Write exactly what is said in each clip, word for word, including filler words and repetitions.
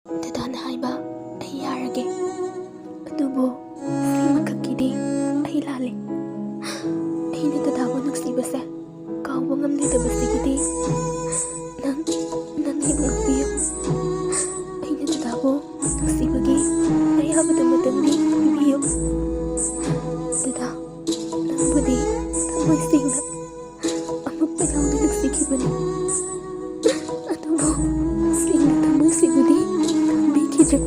ꯗꯗꯥꯅ ꯍꯥꯏꯕ ꯑꯩ ꯌꯥꯔꯒꯦ, ꯑꯗꯨꯕꯨ ꯁꯤꯃꯈꯛꯀꯤꯗꯤ ꯑꯩ ꯂꯥꯜꯂꯦ꯫ ꯑꯩꯅ ꯗꯗꯥꯕꯨ ꯅꯨꯡꯁꯤꯕꯁꯦ ꯀꯥꯎꯕ ꯉꯝꯂꯣꯏꯗꯕꯁꯤꯒꯤꯗꯤ ꯅꯪ, ꯅꯪ ꯑꯩꯕꯨ ꯉꯥꯛꯄꯤꯌꯨ꯫ ꯑꯩꯅ ꯗꯗꯥꯕꯨ ꯅꯨꯡꯁꯤꯕꯒꯤ ꯑꯌꯥꯕꯗꯨ ꯃꯇꯝꯗꯤ ꯄꯤꯕꯤꯌꯨ꯫ ꯗꯗꯥ, ꯅꯪꯕꯨꯗꯤ ꯊꯃꯣꯏ ꯁꯦꯡꯅ ꯑꯃꯨꯛꯇ ꯌꯥꯎꯅ ꯅꯨꯡꯁꯤꯈꯤꯕꯅꯤ, ꯑꯗꯨꯕꯨ ꯁꯦꯡꯅ ꯊꯃꯣꯏꯁꯤꯕꯨꯗꯤ ꯈꯪꯕꯤꯈꯤꯗ꯭ꯔꯦ꯫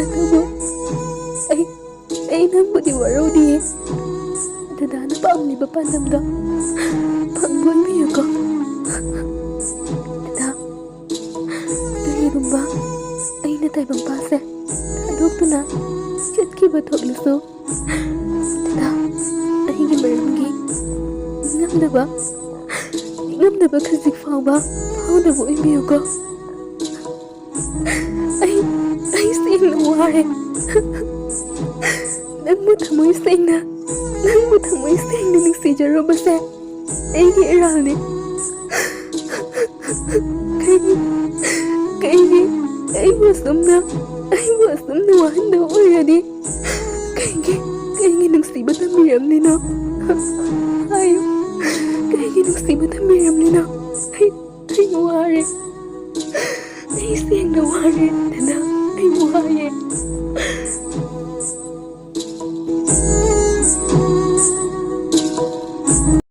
ꯑꯗꯨꯕꯨ ꯑꯩ, ꯑꯩ ꯅꯪꯕꯨꯗꯤ ꯋꯥꯔꯧꯗꯤꯌꯦ꯫ ꯗꯗꯥꯅ ꯄꯥꯝꯂꯤꯕ ꯄꯥꯟꯗꯝꯗꯣ ꯐꯪꯕ ꯑꯣꯏꯕꯤꯌꯨꯀꯣ꯫ ꯗꯗꯥ, ꯀꯔꯤꯒꯨꯝꯕ ꯑꯩꯅ ꯇꯥꯏꯕꯪꯄꯥꯁꯦ ꯊꯥꯗꯣꯛꯇꯨꯅ ꯆꯠꯈꯤꯕ ꯊꯣꯛꯂꯁꯨ, ꯗꯗꯥ, ꯑꯩꯒꯤ ꯃꯔꯝꯒꯤ ꯅꯤꯡꯉꯝꯗꯕ, ꯅꯤꯡꯉꯝꯗꯕ ꯈꯖꯤꯛ ꯐꯥꯎꯕ ꯐꯥꯎꯗꯕ ꯑꯣꯏꯕꯤꯌꯨꯀꯣ꯫ ꯑꯩ, ꯑꯩ ꯁꯦꯡꯅ ꯋꯥꯔꯦ꯫ ꯅꯪꯕꯨ ꯊꯃꯣꯏ ꯁꯦꯡꯅ, ꯅꯪꯕꯨ ꯊꯃꯣꯏ ꯁꯦꯡꯅ ꯅꯨꯡꯁꯤꯖꯔꯨꯕꯁꯦ ꯑꯩꯒꯤ ꯏꯔꯥꯜꯅꯤ꯫ ꯀꯩꯒꯤ, ꯀꯩꯒꯤ ꯑꯩꯕꯨ ꯑꯁꯨꯝꯅ, ꯑꯩꯕꯨ ꯑꯁꯨꯝꯅ ꯋꯥꯍꯟꯗꯕ ꯑꯣꯏꯔꯗꯤ ꯀꯩꯒꯤ, ꯀꯩꯒꯤ ꯅꯨꯡꯁꯤꯕ ꯇꯝꯕꯤꯔꯝꯂꯤꯅꯣ? ꯍꯥꯏꯌꯨ, ꯀꯩꯒꯤ ꯅꯨꯡꯁꯤꯕ ꯇꯝꯕꯤꯔꯝꯂꯤꯅꯣ? ꯑꯩ, ꯑꯩ ꯋꯥꯔꯦ꯫ ꯑꯩ ꯁꯦꯡꯅ ꯋꯥꯔꯦ, ꯗꯗꯥ꯫ ꯑꯩ ꯋꯥꯔꯦ꯫